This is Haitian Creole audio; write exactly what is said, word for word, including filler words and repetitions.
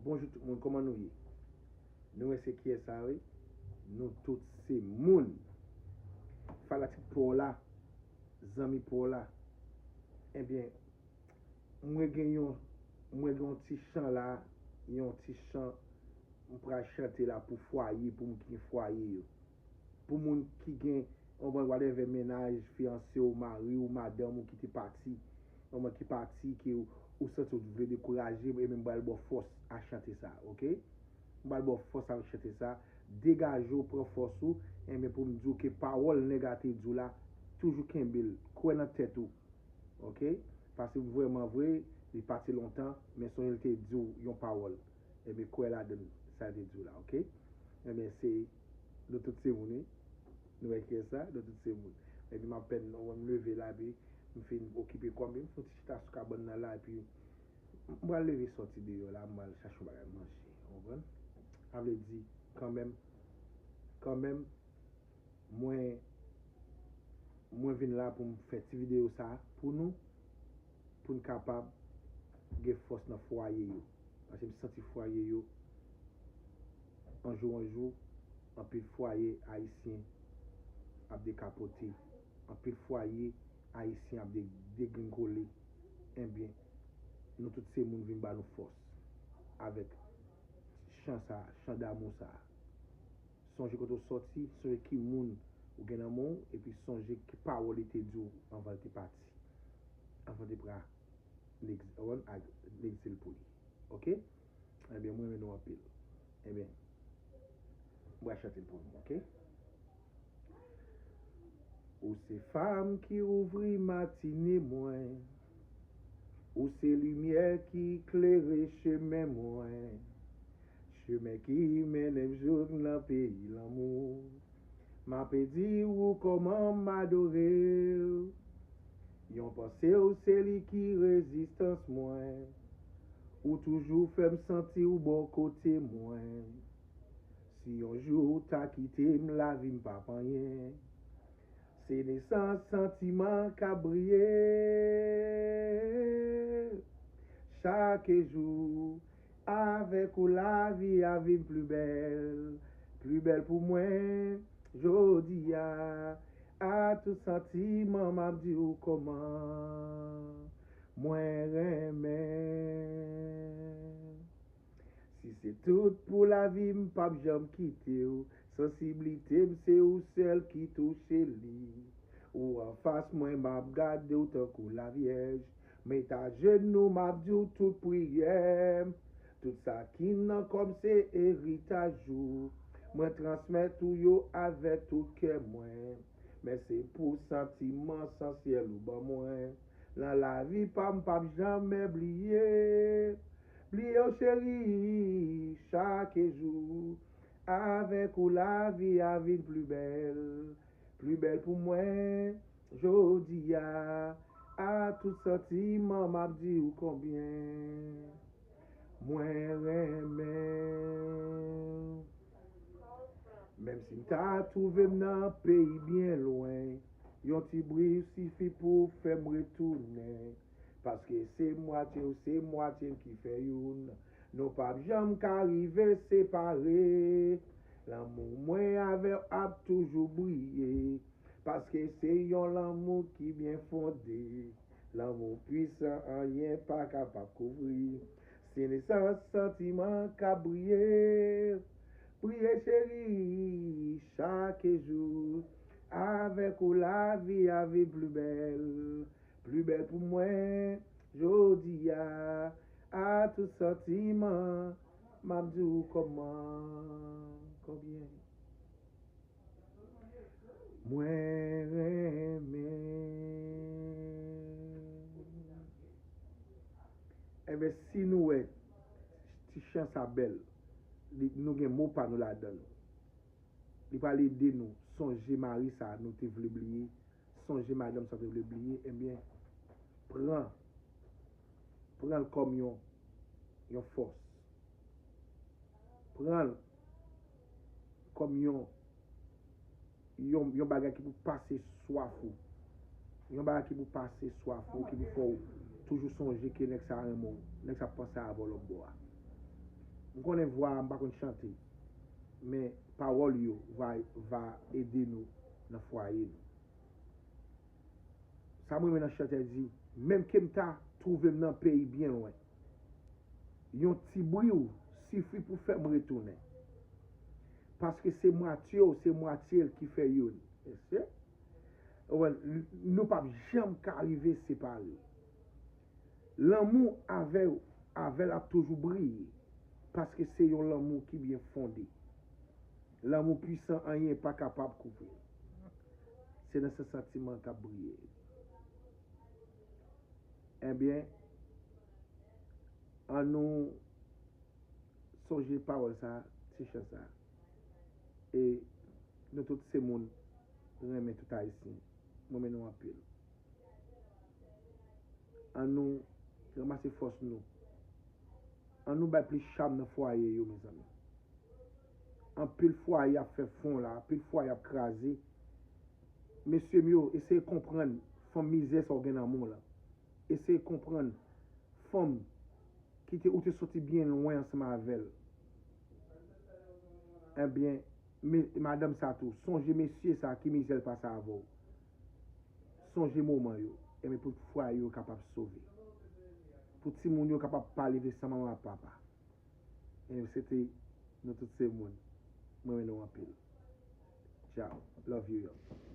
Bonjou tout moun, kòman nou ye? Nou wè se kiyès sa wi? Nou tout se moun. Fanatik pa w la, zanmi pa w la. Ebyen, mwen gen yon, mwen gen yon ti chan la, yon ti chan m pral chante la pou fwaye, pou moun ki gen fwaye yo. Pou moun ki gen, yon bon, whatever, mennaj, fiyanse w, mari w, madanm ou ki te pati, yon moun ki pati, ke ou, ou santi w vle dekouraje, e men m pral ba w fòs ak chante sa, oke? M pral ba w fòs avèk chante sa. Degaje w, pran fòs ou, e men pou m di w ke pawòl nèg la te di w la, toujou kenbe l, kwè nan tèt ou. Oke? Paske vrèman vre, li pati lontan, men sonje l te di w yon pawòl. Ebyen, kwè ladan sa l te di w la, oke? Ebyen, se, nou tout se moun, wi. Nou wè kiyès sa? Nou tout se moun. Ebyen, m apèn, w wè m leve la, epi m fin okipe kò m, epi m fè yon ti chita sou kabann nan la, epi m pral leve sòti deyò la, m pral chache yon bagay manje. Ou konprann? Sa vle di, kanmenm, kanmenm, Mwen, mwen vin la pou m fè ti videyo sa pou nou, pou n kapab gen fòs nan fwaye yo. Paske m santi fwaye yo, anjou anjou, anpil fwaye ayisyen ap dekapote, anpil fwaye ayisyen ap de, degringole. Ebyen, nou tout se moun, vin ba nou fòs avèk chan sa, chan damou sa. Sonje kote w sòti, sonje ki moun ou gen nan men w, epi sonje ki pawòl li te di w anvan l te pati, anvan l te pran legz-, ak legzil pou li. Oke? Ebyen, mwen renmen nou anpil. Ebyen, m pral chante l pou nou, oke? Ou se fa m ki ouvri matine mwen. Ou se limyè ki klere chemen mwen. Chemen ki mennen m jouk nan peyi lanmou. M ape di ou kòman m adore w. Yon panse w se li ki rezistans mwen. Ou toujou fè m santi w bò kote mwen. Si yon jou ou ta kite m, lavi m p ap anyen. Se nesans santiman k ap briye. Chak jou, avèk ou lavi a vin pli bèl. Pli bèl pou mwen, jodi a. A tout santiman m ap di w kòman mwen renmen. Si se tout pou lavi, m p ap janm kite w. Sansiblite m, se ou sèl ki touche li. Ou anfas mwen, m ap gade w tankou lavyèj. Met ajenou, m ap di w tout priyè m. Tout sa ki nan kò m, se eritaj ou. Mwen transmèt ou yo avèk tout kè mwen. Men se pou santiman sansyèl ou ban mwen. Nan lavi pa m, p ap janmen bliye. Bliye w cheri, chak jou. Avèk ou lavi a vin pli bèl. Pli bèl pou mwen, jodi a. A tout santiman, m ap di w konbyen mwen renmen w. Menm si m ta twouve m nan peyi byen lwen, yon ti bri sifi pou fè m retounen. Paske se mwatye w, se mwatye m ki fè youn. Nou p ap janm ka rive separe. Lanmou mwen avè w ap toujou briye. Paske se yon lanmou ki byen fonde. Lanmou pwisan, anyen pa kapab kouvri. Se nesans santiman k ap briye. Priye cheri, chak jou. Avèk ou lavi a vin pli bèl. Pli bèl pou mwen, jodi a. A tout santiman, m ap di w kòman, konbyen mwen renmen. Enben, si nou wè ti chan sa bèl, li, nou gen mo pa nou ladan l. Li pral ede nou sonje mari sa nou te vle bliye, sonje madanm sa nou te vle bliye, ebyen, pran, pran l kòm yon, yon fòs. Pran l kòm yon, yon, yon bagay ki pou pase swaf ou. Yon bagay ki pou pase swaf ou, ki pou fè w toujou sonje ke nèg sa renmen w, nèg sa panse avè w lòt bò a. M konnen vwa a, m pa konn chante, men pawòl yo va, va ede nou nan fwaye nou. Sa m renmen nan chante a di, menm ke m ta twouve m nan peyi byen lwen, yon ti bri w sifi pou fè m retounen. Paske se mwatye w, se mwatye l ki fè youn. Mesye, nou p ap janm ka rive separe. Lanmou avè, avè l ap toujou briye, paske se yon lanmou ki byen fonde. Lanmou pwisan, anyen pa kapab kouvri l. Se nan se santiman k ap briye. Ebyen, ann nou sonje pawòl sa, ti chan sa. E nou tout se moun renmen tout Ayisyen. Mwen renmen nou anpil. Ann nou ranmase fòs nou. Ann nou bay plis cham nan fwaye yo, mezanmi. Anpil fwaye ap fè fon la, anpil fwaye ap kraze. Mesye m yo, eseye konprann fanm mizè sa w gen nan men w lan. Eseye konprann fanm ki te, ou te soti byen lwen ansanm avè l. Ebyen, me, madanm sa tou, sonje mesye sa ki mizè l pase avè w. Sonje moman yo. Ebyen, pou fwaye yo kapab sove. Pou timoun yo kapab pale de san manman ak papa. Ebyen, se te nou tout se moun. Mwen renmen nou anpil. Ciao. Love you, yo.